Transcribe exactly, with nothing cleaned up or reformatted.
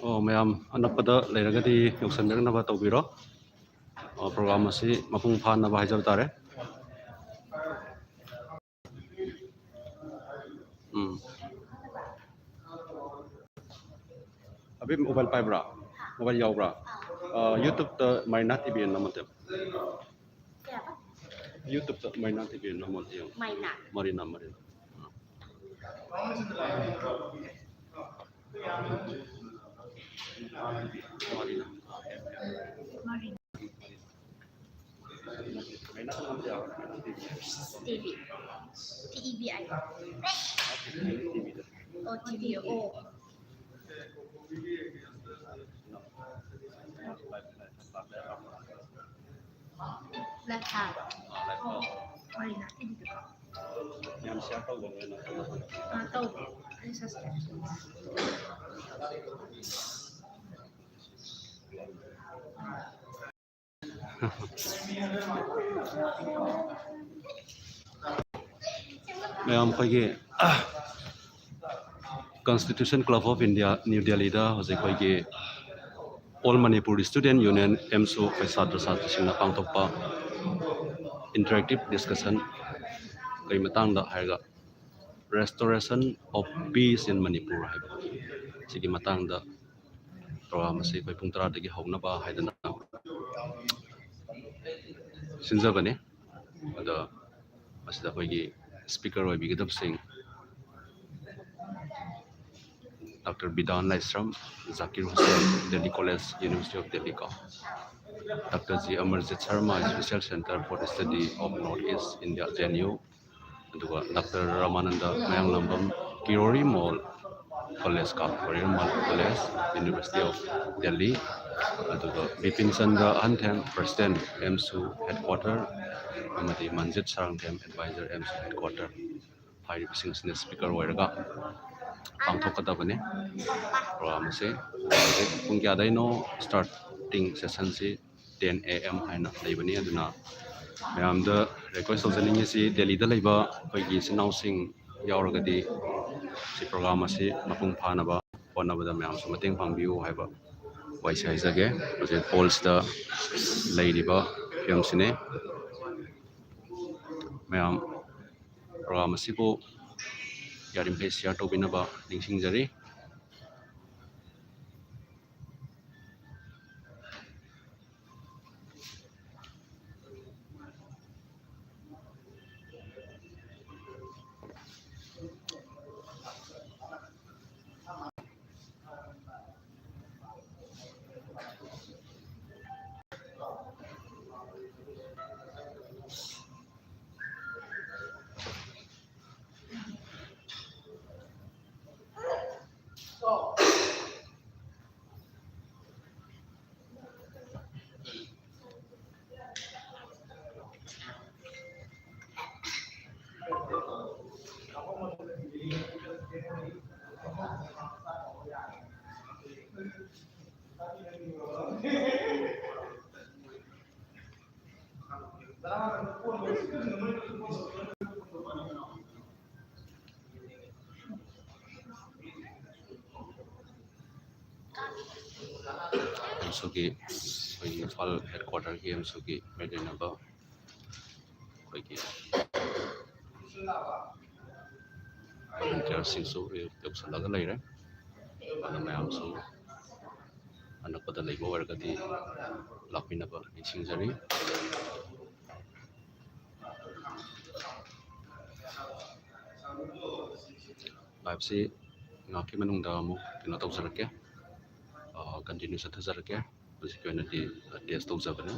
ꯑꯣ, ꯃꯌꯥꯝ ꯑꯅꯛꯄꯗ ꯂꯩꯔꯒꯗꯤ ꯌꯧꯁꯟꯕꯤꯔꯛꯅꯕ ꯇꯧꯕꯤꯔꯣ꯫ ꯑꯣ, program ꯑꯁꯤ ꯃꯄꯨꯡ ꯐꯥꯅꯕ ꯍꯥꯏꯖꯕ ꯇꯥꯔꯦ꯫ ꯎꯝ꯫ ꯑꯕꯤ, mobile ꯄꯥꯏꯕ꯭ꯔꯥ? Mobile ꯌꯥꯎꯕ꯭ꯔꯥ? ꯑ, YouTube-ꯇ ꯃꯥꯏꯅꯥ T V ꯑꯅ ꯑꯃ ꯅꯝꯃꯣ꯫ ꯀꯌꯥꯕ? YouTube-ꯇ ꯃꯥꯏꯅꯥ T V ꯑꯅ ꯑꯃ ꯅꯝꯃꯣ ꯌꯦꯡꯉꯣ꯫ ꯃꯥꯏꯅꯥ? ꯃꯔꯤꯅꯥ, ꯃꯔꯤꯅꯥ꯫ ꯑ꯫ ꯃꯔꯤꯅꯥ꯫ ꯃꯔꯤꯅꯥ꯫ T V. T E V I. ꯑꯣ, T V. ꯑꯣ꯫ Live ꯊꯥꯕ꯫ ꯑꯣ꯫ Marina T V-ꯗꯀꯣ꯫ ꯌꯥꯝ share ꯇꯧꯕ ꯑꯣꯏꯅ꯫ ꯑꯥ, ꯇꯧꯕ꯫ ꯑꯩ subscribe ꯇꯧꯕ꯫ ꯃꯌꯥꯝ, ꯑꯩꯈꯣꯏꯒꯤ Constitution Club of India, New Delhi-ꯗ ꯍꯧꯖꯤꯛ ꯑꯩꯈꯣꯏꯒꯤ All Manipur Student Union, AMSU, ꯑꯩꯈꯣꯏ ꯁꯥꯇ꯭ꯔ ꯁꯥꯇ꯭ꯔꯤꯁꯤꯡꯅ ꯄꯥꯡꯊꯣꯛꯄ interactive discussion ꯀꯩ ꯃꯇꯥꯡꯗ ꯍꯥꯏꯔꯒ, Restoration of Peace in Manipur ꯍꯥꯏꯕ ꯁꯤꯒꯤ ꯃꯇꯥꯡꯗ program ꯑꯁꯤ ꯑꯩꯈꯣꯏ ꯄꯨꯡ ꯇꯔꯥꯗꯒꯤ ꯍꯧꯅꯕ ꯍꯥꯏꯗꯅ ꯁꯤꯟꯖꯕꯅꯤ꯫ ꯑꯗꯣ ꯃꯁꯤꯗ ꯑꯩꯈꯣꯏꯒꯤ speaker ꯑꯣꯏꯕꯤꯒꯗꯕꯁꯤꯡ, Doctor Vidhan Laishram, Zakir Hussain, Delhi College, University of Delhi ꯀꯣ, Doctor G Amarjit Sharma, Special Center for the Study of North East India, J N U, ꯑꯗꯨꯒ Doctor ꯔꯥꯃꯥꯅꯟꯗ ꯃꯌꯥꯡꯂꯥꯡꯕꯝ, ꯀꯤꯔꯣꯔꯤ ꯃꯣꯜ College ꯀꯣ, ꯀꯤꯔꯣꯔꯤ ꯃꯣꯜ College, University of Delhi, ꯑꯗꯨꯒ Bipin Chandra ꯑꯍꯟꯊꯦꯝ, President, ꯑꯦꯝꯁꯨ Headquarter, ꯑꯃꯗꯤ ꯃꯟꯖꯤꯠ ꯁꯥꯔꯪꯊꯦꯝ, Advisor, ꯑꯦꯝꯁꯨ Headquarter, ꯍꯥꯏꯔꯤꯕꯁꯤꯡꯁꯤꯅ speaker ꯑꯣꯏꯔꯒ ꯄꯥꯡꯊꯣꯛꯀꯗꯕꯅꯤ program ꯑꯁꯤ꯫ ꯍꯧꯖꯤꯛ ꯄꯨꯡ ꯀꯌꯥꯗꯩꯅꯣ starting session ꯁꯤ? Ten A M ꯍꯥꯏꯅ ꯂꯩꯕꯅꯤ꯫ ꯑꯗꯨꯅ ꯃꯌꯥꯝꯗ request ꯇꯧꯖꯅꯤꯡꯉꯤꯁꯤ, ꯗꯦꯜꯂꯤꯗ ꯂꯩꯕ ꯑꯩꯈꯣꯏꯒꯤ ꯏꯆꯤꯟ ꯏꯅꯥꯎꯁꯤꯡ ꯌꯥꯎꯔꯒꯗꯤ ꯁꯤ program ꯑꯁꯤ ꯃꯄꯨꯡ ꯐꯥꯅꯕ ꯍꯣꯠꯅꯕꯗ ꯃꯌꯥꯝꯁꯨ ꯃꯇꯦꯡ ꯄꯥꯡꯕꯤꯌꯨ ꯍꯥꯏꯕ ꯋꯥꯍꯩꯁꯤ ꯍꯥꯏꯖꯒꯦ꯫ ꯍꯧꯖꯤꯛ hall ꯁꯤꯗ ꯂꯩꯔꯤꯕ ꯐꯤꯕꯝꯁꯤꯅꯤ꯫ ꯃꯌꯥꯝ program ꯑꯁꯤꯕꯨ ꯌꯥꯔꯤꯃꯈꯩ share ꯇꯧꯕꯤꯅꯕ ꯅꯤꯡꯁꯤꯡꯖꯔꯤ꯫ ꯑꯦꯝꯁꯨꯒꯤ, ꯑꯩꯈꯣꯏꯒꯤ ꯏꯝꯐꯥꯜ headquarter ꯒꯤ ꯑꯦꯝꯁꯨꯒꯤ ꯃꯥꯏꯀꯩꯅꯕ ꯑꯩꯈꯣꯏꯒꯤ volunteer ꯁꯤꯡꯁꯨ ꯌꯧꯁꯤꯜꯂꯒ ꯂꯩꯔꯦ꯫ ꯑꯗꯨꯅ ꯃꯌꯥꯝꯁꯨ ꯑꯅꯛꯄꯗ ꯂꯩꯕ ꯑꯣꯏꯔꯒꯗꯤ ꯂꯥꯛꯄꯤꯅꯕ ꯅꯤꯡꯁꯤꯡꯖꯔꯤ꯫ Live ꯁꯤ ꯉꯥꯏꯍꯥꯛꯀꯤ ꯃꯅꯨꯡꯗ ꯑꯃꯨꯛ ꯀꯩꯅꯣ ꯇꯧꯖꯔꯛꯀꯦ, continue ꯆꯠꯊꯖꯔꯛꯀꯦ꯫ ꯍꯧꯖꯤꯛꯀꯤ ꯑꯣꯏꯅꯗꯤ test ꯇꯧꯖꯕꯅꯤ꯫